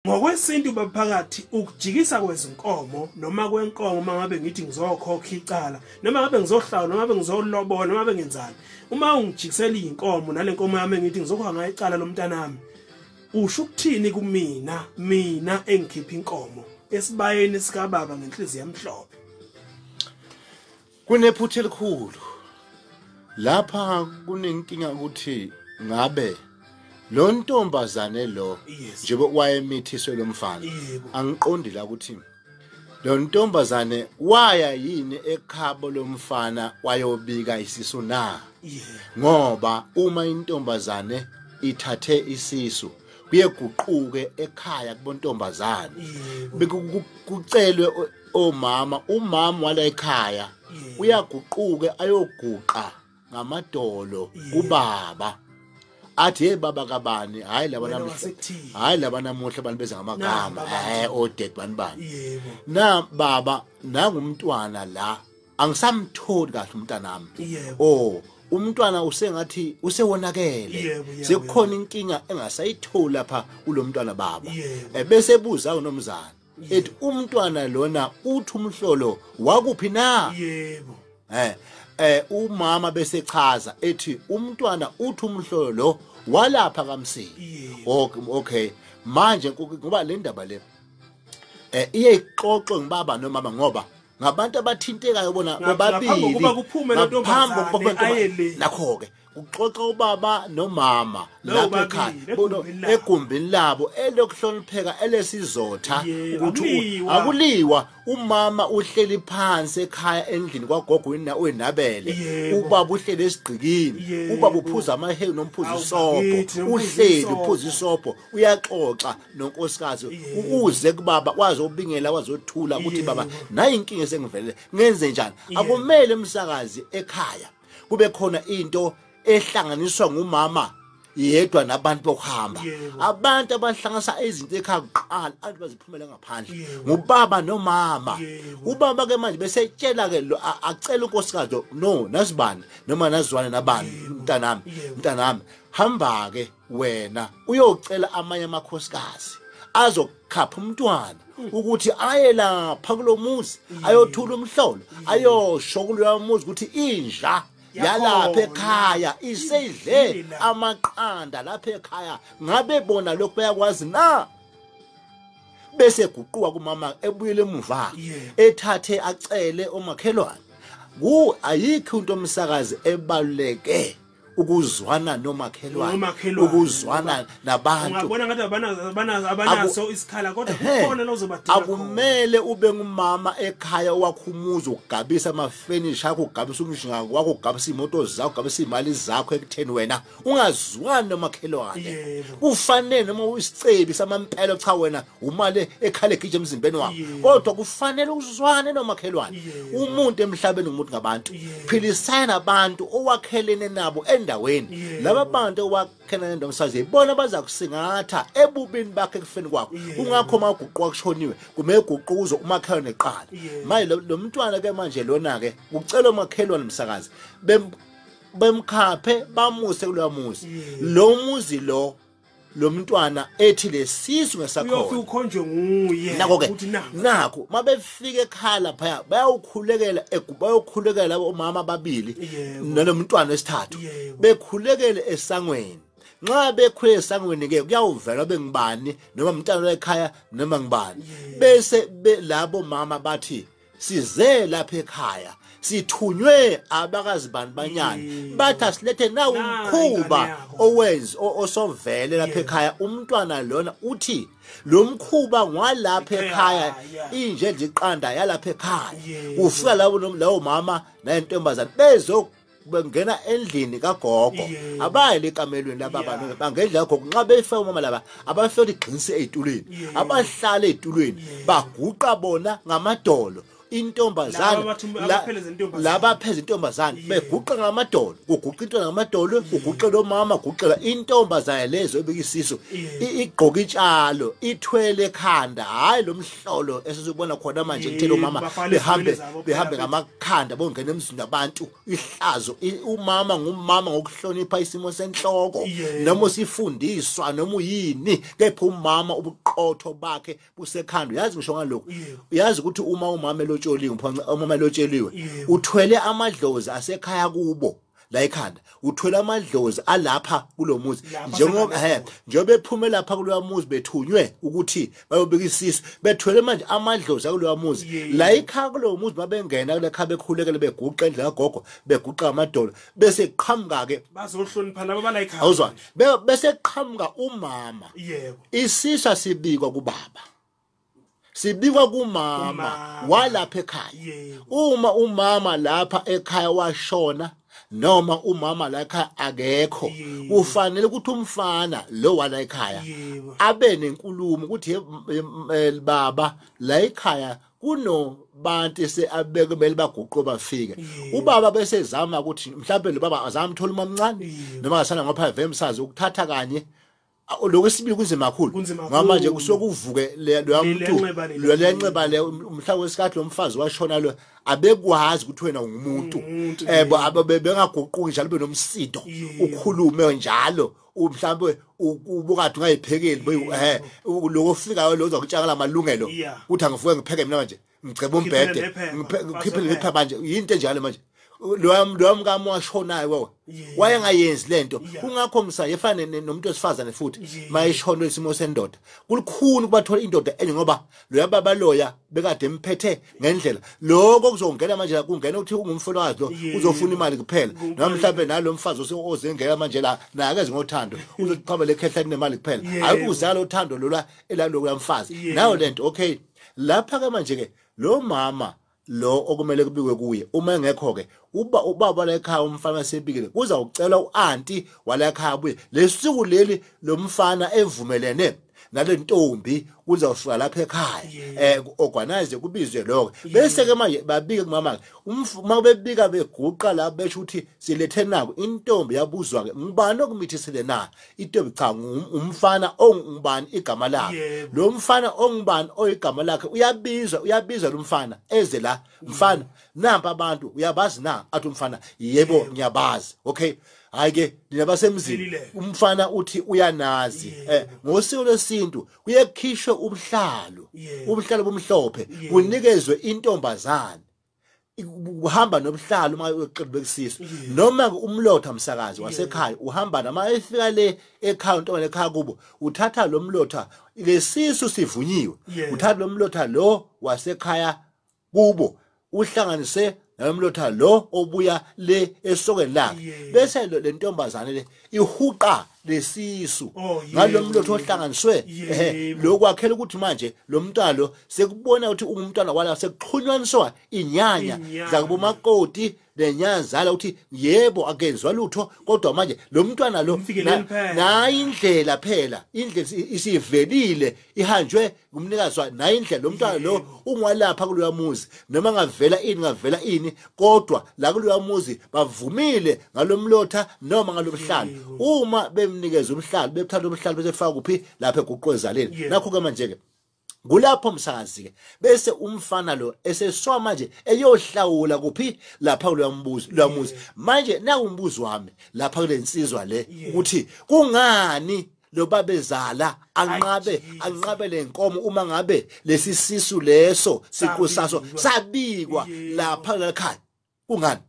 Ngokwesintu baphakathi ukujikisa kwezinkomo noma kwenkomo uma ngabe ngithi ngizokhokha icala noma ngabe ngizohlawula noma ngabe ngizolobola noma ngabe ngenzani, uma ungijikisela inkomo nalenkomo yami ngithi ngizokhokha ngayo icala lomntanami, usho ukuthini kumina mina engikhipha inkomo esibayeni sikababa ngenhliziyo emhlophe? Kunephutha elikhulu lapha, kunenkinga ukuthi ngabe lo ntombazane lo njengoba wayemithiswe lo mfana, angiqondi la ukuthi lo ntombazane waya yini ekhabo lomfana wayobika isisu na? Ngoba uma intombazane ithathe isisu kuye guquke ekhaya kubontombazane, bekucelwe omama, umama wala ekhaya uyaguquke ayoguqa ngamadolo kubaba athi hey baba kabani, hayi laba namuhla, hayi laba namuhla abantu beza ngamagama odad bani bani na baba, nangumntwana la angisamtholi kahle umntanami, oh umntwana usengathi usewonakele, sekukhona inkinga engasayitholi lapha kulomntwana baba. Bese ebuza unomzana ethi umntwana lona uthi umhlolo wakuphi na? Yebo. Umama bese chaza ethi umntwana uthi umhlolo lo walapha kaMsini. Okay, manje ngoba le ndaba le iye ixoxwe ngibaba nomama ngoba ngabantu abathintekayo bona bobabili nakho ke kuxoxa ubaba nomama lapha ekhaya egumbini labo elokuhlonipheka elesizotha ukuthi akuliwa. Umama uhleli phansi ekhaya endlini kwagogo uyinabele, ubaba uhleli esigqikini, ubaba uphuza amahewu nomphuza isobho, uhleli uphuza isobho, uyaxoxa nonkosikazi uze kubaba wazobingela wazothula ukuthi baba nayi inkinga esengivelele ngenze njani. Akumele umsakazi ekhaya kube khona into ehlanganiswa ngumama yedwa nabantu bokuhamba. Abantu abahlanganisa izinto ekhaya kuqala abantu baziphumela ngaphandle ngubaba nomama. Ubaba ke manje bese etshela ke acela unkosikazi no nazibani noma nazwane nabani, mntanami mntanami hamba ke wena uyocela amanye amakhosikazi azokhapha umntwana ukuthi aye lapha kulomuzi ayothula umhlolo ayosho kuloya muzi ukuthi inja yalapha ekhaya isedle amaqanda lapha ekhaya, ngabe bona lokhu bayakwazi na? Bese guquka kumama ebuyele emuva ethathe acele omakhelwane. Ku ayikho into omsakazi ebaluleke ukuzwana nomakhelwane, ukuzwana nabantu. Ungabona ngathi abanaso isikhala kodwa kukhona lozobadinga. Akumele ube ngumama ekhaya owakhumuza ukugabisa amafenisha akho, ukugabisa umshinga wakho, ukugabisa imoto zakho, ukugabisa imali zakho ekutheni wena ungazwani nomakhelwane. Kufanele noma uyisicebi samampela cha wena umali ekhala egije emzimbeni wakho, kodwa kufanele uzwane nomakhelwane. Umuntu emhlabeni umuntu ngabantu, philisana nabantu owakhelene nabo endaweni. Laba bantu owakhelene nomsazi ibona bazakusingatha ebubini bakhe ekufeni kwakho. Kungakho maguquka kushoniwe kumele guquzo umakhelwane eqala. Manje lo mntwana ke manje lona ke ucela umakhelwane umsakazi bemkhaphe bamuse kuloya muzi. Lo muzi lo mntwana ethi lesisu ngesakhona uyofika ukhonjwe nguye ukuthi nakho mabefika ekhaya lapha bayawukhulekela bayokhulekela omama ababili nalomntwana wesithathu bekhulekele esangweni. Nxa bekhule esangweni ke kuyawuvela bengibani noma umntwana ekhaya noma ngibani, bese labo mama bathi size lapha ekhaya sithunywe abakazibani banyana bathi asilethe na umkhuba owenza osovele lapha ekhaya. Umntwana lona uthi lo mkhuba ngwalapha ekhaya inje nje iqanda yalapha ekhaya. Ufika labo lawo mama nentombazana bezo bengena endlini kagogo, abayi lekamelweni lababa bangendla kagogo. Nxa befika umama laba abafika igqinise ezitulweni, abahlala ezitulweni baguqa bona ngamadolo. Intombazane laba pheza intombazane beguqa ngamadolo, kuguqa into ngamadolo, kuguqa lo mama, guqela intombazane lezo ebeka isisu, igqoka itshalo, ithwele ekhanda. Hayi, lo mhlolo esizubona khona manje kuthela umama behambe ngamakhanda bongena emzini abantu, ihlazo. Umama ngumama ngokuhlonipha isimo senhloko, noma usifundiswa noma uyini, kepha umama ubuqotho bakhe busekhanda. Uyazi ngisho ngalokho, uyazi ukuthi uma umama elotsholiwe, umama elotsheliwe, uthwele amadlozi asekhaya kubo la ekhanda, uthwele amadlozi alapha kulomuzi, njengoba njengoba ephume lapha kuloya muzi bethunywe ukuthi bayobika isisu, bethwele manje amadlozi akuloya muzi la ekhaya kulowo muzi. Babengena kule khaya, bekhulekele, beguqa endlela kagogo, beguqa amadolo, bese qhamuka ke bazohlonipha laba bala ekhaya. Awuzwa, bese qhamuka umama. Isisu asibikwa kubaba, sibikwa kumama walapha ekhaya. Uma umama lapha ekhaya washona noma umama la ekhaya akekho, kufanele ukuthi umfana lo wala ekhaya abe nenkulumo ukuthi baba la ekhaya kunobantu eseabekumele baguqe bafike. Ubaba bese ezama ukuthi mhlawumbe lo baba azama uthola umamncane noma ngasana ngapha vemsazi ukuthatha kanye lokho esibili kunzima kakhulu, ngoba manje kusuke kuvuke loya muntu lenxeba le mhla wesikhathi lo mfazi washona, lo abekwazi ukuthi wena ungumuntu, bengaguquki njalo, benomsindo, ukhulume njalo, mhlawumbe ubukade ungayiphekeli, lokho ofikayo lo uzokutshakala amalungelo ukuthi angivuke ngipheke mina manje, ngicebe umbhede, ngikhiphe lephepha manje, yinto enjalo manje. Lo mkami washonayo wayengayenzi lento, kungakho msa efana nomuntu wesifazane futhi mayishona isimo sendoda, kulikhuni kubathola indoda enye, ngoba lo yababa loya bekade emphethe ngendlela. Lokho kuzongena manje, kungena ukuthi ungumfelokazi lo uzofuna imali kuphela, noma mhlawumbe nalo mfazi ozengena manje la naye akeze ngothando, uzoqhaba lekhehla kunemali kuphela, ayikuzala uthando lola elalo yamfazi nayo lento. Okay, lapha ke manje ke lo mama lo okumele kubikwe kuye, uma engekho ke uba ubaba la ekhaya, umfana sebikile, kuza ukucela uanti wala ekhaya abuye lesuku leli lo mfana evumelene nale ntombi kuzawufika lapha ekhaya, organize kubizwe lokho, bese ke manje babike kumama. Uma bebika beguqa la besho ukuthi silethe nako, intombi yabuzwa ke, ngubani okumithisile na? Intombi, cha, umfana ongubani igama lakhe. Lo mfana ongubani oyigama lakhe uyabizwa, uyabizwa lo mfana eze la. Mfana, nampa abantu, uyabazi na? Athi umfana, yebo, ngiyabazi. Okay, hayi ke nina basemzini, umfana uthi uyanazi. Ngosiko lesintu kuyekhishwe ubuhlalo, ubuhlalo bomhlophe, kunikezwe intombazane, uhamba nobuhlalo uma uqedwe kusiso, noma umlotha msakazi wasekhaya uhamba nama efika le ekhaya intombazane ekhaya kubo, uthatha lo mlotha, lesisu sivunyiwe, uthatha lo mlotha lo wasekhaya kubo, uhlanganise nalomlotha lo obuya le esokweni lakhe, bese le ntombazane le ihuqa lesisu ngalomlotho ohlanganiswe lokwakhela ukuthi manje lo mntwana lo sekubona ukuthi ungumntwana wala, sekuxhunywaniswa inyanya zakubomakoti nenyanzala ukuthi yebo akezwa lutho, kodwa manje lo mntwana lo nayi indlela phela, indlela isivelile ihanjwe ngumnikazi wayo, nayi indlela, lo mntwana lo ungwalapha kuloya muzi, noma ngavela ini ngavela ini, kodwa la kuloya muzi bavumile ngalomlotha noma ngalomhlalo. Uma bemnikeza umhlalo, bethatha umhlalo bese faka kuphi? Lapha eguqwezaleni. Nakho ke manje ke kulapho msakazi ke bese umfana lo eseswa manje eyohlawula kuphi? Lapha kuloya muzi. Manje naku umbuzo wami lapha kule nsizwa le, ukuthi kungani lo babezala anqabe lenkomo uma ngabe lesi sisu leso siqu saso sabikwa lapha ekhaya? Kungani?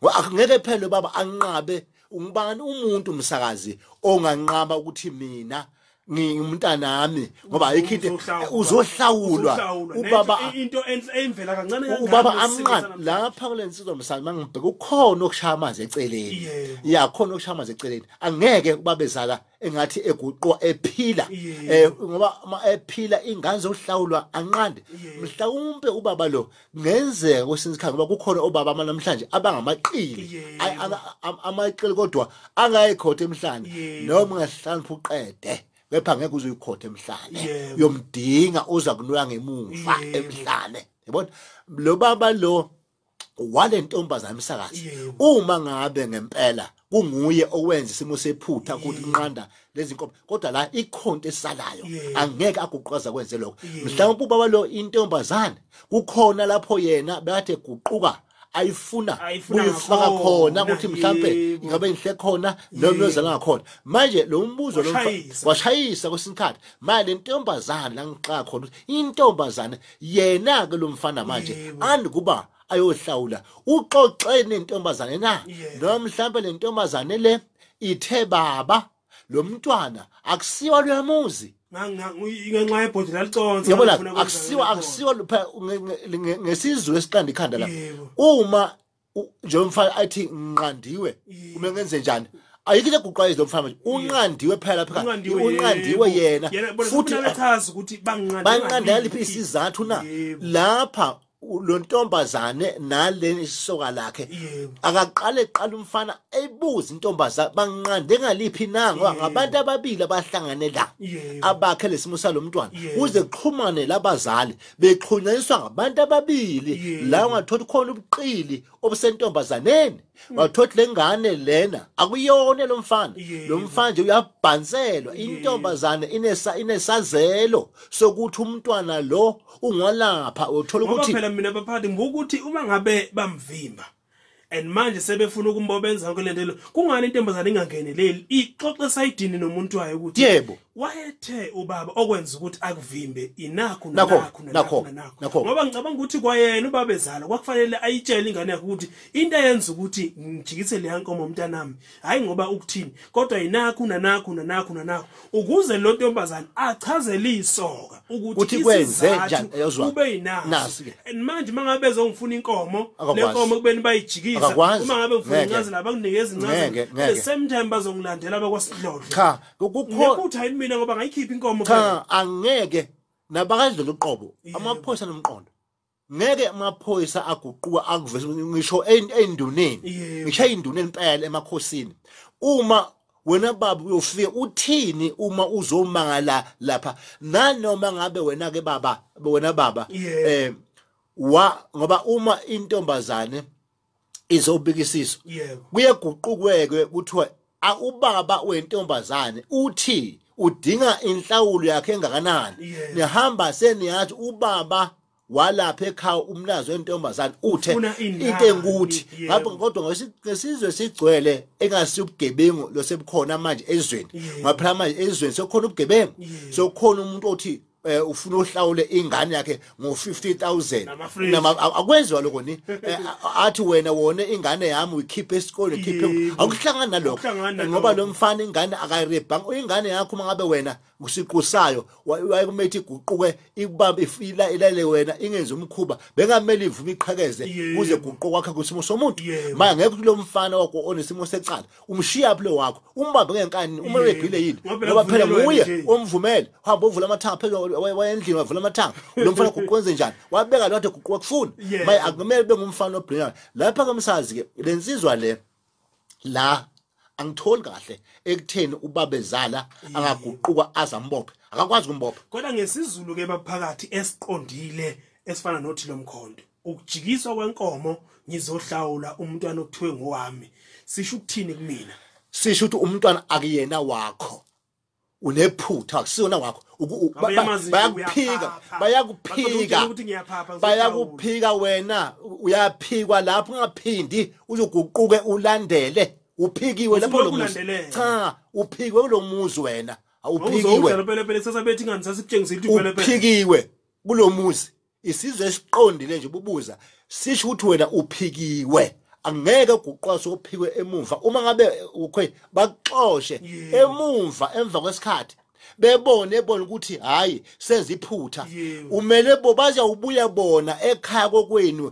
Angeke phela baba anqabe. Ungubani umuntu umsakazi onganqaba ukuthi mina ngingumntanami, ngoba ayikho into, uzohlawulwa ubaba? Into emvela kancane. Ubaba amnqane lapha kule nsizwa msakazi, mangibheka ukhona okushaya amanzi eceleni, ya, khona okushaya amanzi eceleni. Angeke ubabezala engathi eguqwa ephila, ngoba ephila ingane zohlawulwa anqande. Mhlawumbe ubaba lo ngenzeka kwesinye isikhathi, ngoba kukhona obaba namhlanje abangamaqili, amaqili kodwa angayikhotha emhlane, noma ungahlonipha uqede, kepha ngeke uze uyikhothe emhlane, uyomdinga uza kunuka ngemuva emhlane. Yabona lo baba lo wale ntombazana emsakazi, uma ngabe ngempela kunguye owenza isimo sephutha ukuthi nqanda lezi nkomo, kodwa la ikhonto esalayo angeke aguqukaza kwenze lokho. Mhlawumbe ubaba lo intombazana kukhona lapho yena bekade eguquka ayifuna kuyifaka khona ukuthi mhlambe ingabe inhle khona noma yozala ngakhona. Manje lo mbuzo lo washayisa kwesikhathi manje lentombazana la ngixa khona ukuthi intombazana yena ke lo mfana manje andikuba ayohlawula uxoxe nentombazane na, noma mhlambe lentombazane le ithe baba lo mntwana akusiwa lwamuzi ngenxa yebhodlela laliconsa. Yabona akusiwa ngesizwe esiqanda ikhanda la. Uma nje umfana athi nqandiwe uma ngenze njani, ayikho into eguqayo lo mfana manje unqandiwe phela phela unqandiwe yena, futhi achaza ukuthi banqande liphi isizathu na lapha lo ntombazane nale isoka lakhe. Akaqale qala umfana ebuza intombazane banqande ngaliphi na, ngoba ngabantu ababili abahlangane la abakhe lesimo salomntwana, kuze kuxhumane labazali bexhunyaniswa ngabantu ababili la ungathola khona ubuqili obusentombazaneni, wathola lengane lena akuyona lo mfana, lo mfana nje uyabhanselwa. Intombazane inesazelo sokuthi umntwana lo ungwalapha, uthola ukuthi phela mina baphathi ngokuthi uma ngabe bamvimba and manje sebefuna ukumbobenza yonke lento lo, kungani intombazane ingangeneleli ixoxe sayidini nomuntu wayo ukuthi yebo wayethe ubaba okwenza ukuthi akuvimbe inakho nakho nakho nakho, ngoba ngicabanga ukuthi kwayena ubaba ezala kwakufanele ayitshele ingane yakhe ukuthi into eyenza ukuthi ngijikise le nkomo mntanami hayi ngoba ukuthini, kodwa inakho nanakho nanakho nanakho, ukuze lo ntombazane achazele isoka ukuthi kwenze njani kube inaso. And manje mangabe bezongifuna inkomo le nkomo kubeni bayijikisa, uma ngabe ngifuna incazelo abakunikeza incazelo, at the same time bazongilandela bakwasidlodlo. Cha kukho hayi mina ngoba ngayikhipha inkomo phela. Cha angeke nabakadlela uqobo amaphoyisa nomqondo, ngeke amaphoyisa aguquka akuveza ngisho enduneni, ngisho enduneni impela emakhosini. Uma wena baba uyofika uthini uma uzomangala lapha, nanoma ngabe wena ke baba, wena baba wa ngoba uma intombazane izobikisiso kuyeguqukweke kuthiwa ubaba wentombazane uthi udinga inhlawulo yakhe engakanani, nihamba seniyathi ubaba walapha ekhaya umnazo wentombazane uthe into engukuthi ngapha, kodwa ngesizwe sigcwele engasi ubugebengu losebukhona manje ezweni, ngoba manje ezweni sekukhona ubugebengu, sekukhona umuntu othi ufuna uhlawule ingane yakhe ngo50000, akwenziwa lokho ni athi wena wona ingane yami uyikhiphe esikoleni ukhiphe, akuhlangani nalokho ngoba lo mfana ingane akayirebhanga ingane yakho. Uma ngabe wena usiqusayo wayekumele iguquke ikubambe ilale wena ingenzi umkhuba, bengamele ivume iqhekeze kuze guquke kwakhe kusimo somuntu. Manje ngeke lo mfana wakho onesimo secala umshiya phi lo wakho umbambe ngenkani uma urebhile yini, ngoba phela nguye omvumele uhamba uvula amathanga phezulu wayendlini wavula amathanga lo mfana guqwenze njani wabeka lo kade guquka kufuna. Maye akumele bengumfana obrilliant lapha ke msazi ke lensizwa le la angitholi kahle ekutheni ubabezala angaguquka azambophe, akakwazi ukumbopha. Kodwa ngesizulu ke baphakathi esiqondile esifana nothi lomkhondo, ukujikiswa kwenkomo ngizohlawula umntwana okuthiwe ngowami, sisho ukuthini kumina? Sisho ukuthi umntwana akuyena wakho, unephutha akusiyona wakho, bayakuphika bayakuphika bayakuphika wena uyaphikwa lapho, ungaphindi uzoguquke ulandele uphikiwe lapho lo muzi. Cha uphikiwe kulo muzi wena, awuphikiwe uphikiwe kulo muzi. Isizwe esiqondile nje bubuza sisho ukuthi wena uphikiwe, angeke uguqwase uphikwe emuva. Uma ngabe ukho bakuxoshe emumva emva kwesikhathi bebone ebona ukuthi hayi senza iphutha, umele bo bazawubuya bona ekhaya kokwenu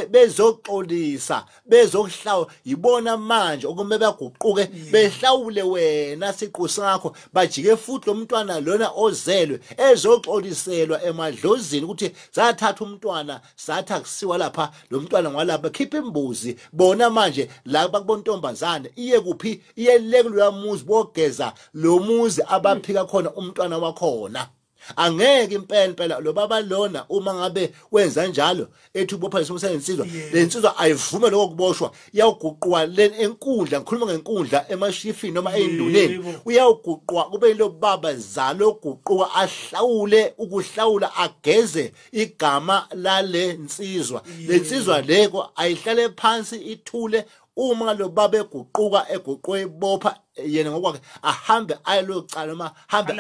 bezoxolisa bezokuhlawa. Yibona manje okumele baguquke behlawule wena siqu sakho, bajike futhi lo mntwana lona ozelwe ezoxoliselwa emadlozini ukuthi zathatha umntwana sathi akusiwa lapha lo mntwana ngwalapha, khipha imbuzi bona manje la bakubontombazane iye kuphi, iye le kuloya muzi bogeza lo muzi abaphika khona umntwana wakhona. Angeke impela lo baba lona uma ngabe wenza njalo ethi ubopha lesimo sensizwa, lensizwa ayivume lokho kuboshwa, iyawuguqwa le enkundla. Ngikhuluma ngenkundla emashifini noma eyinduneni, uyawuguqwa kube lo baba zalo guquka ahlawule ukuhlawula ageze igama lale nsizwa. Lensizwa leko ayihlale phansi ithule. Uma lo baba eguquka eguqwe ibopha yena ngokwakhe, ahambe ayelocala noma hambe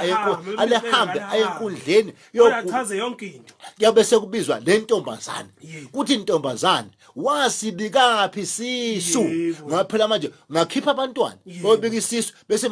ayehambe ayenkundleni yokuchaza yonke into, kuyabe sekubizwa le ntombazane kuthi intombazane wasibikaphi sisu. Ngaphela manje ngakhipha abantwana obika isisu bese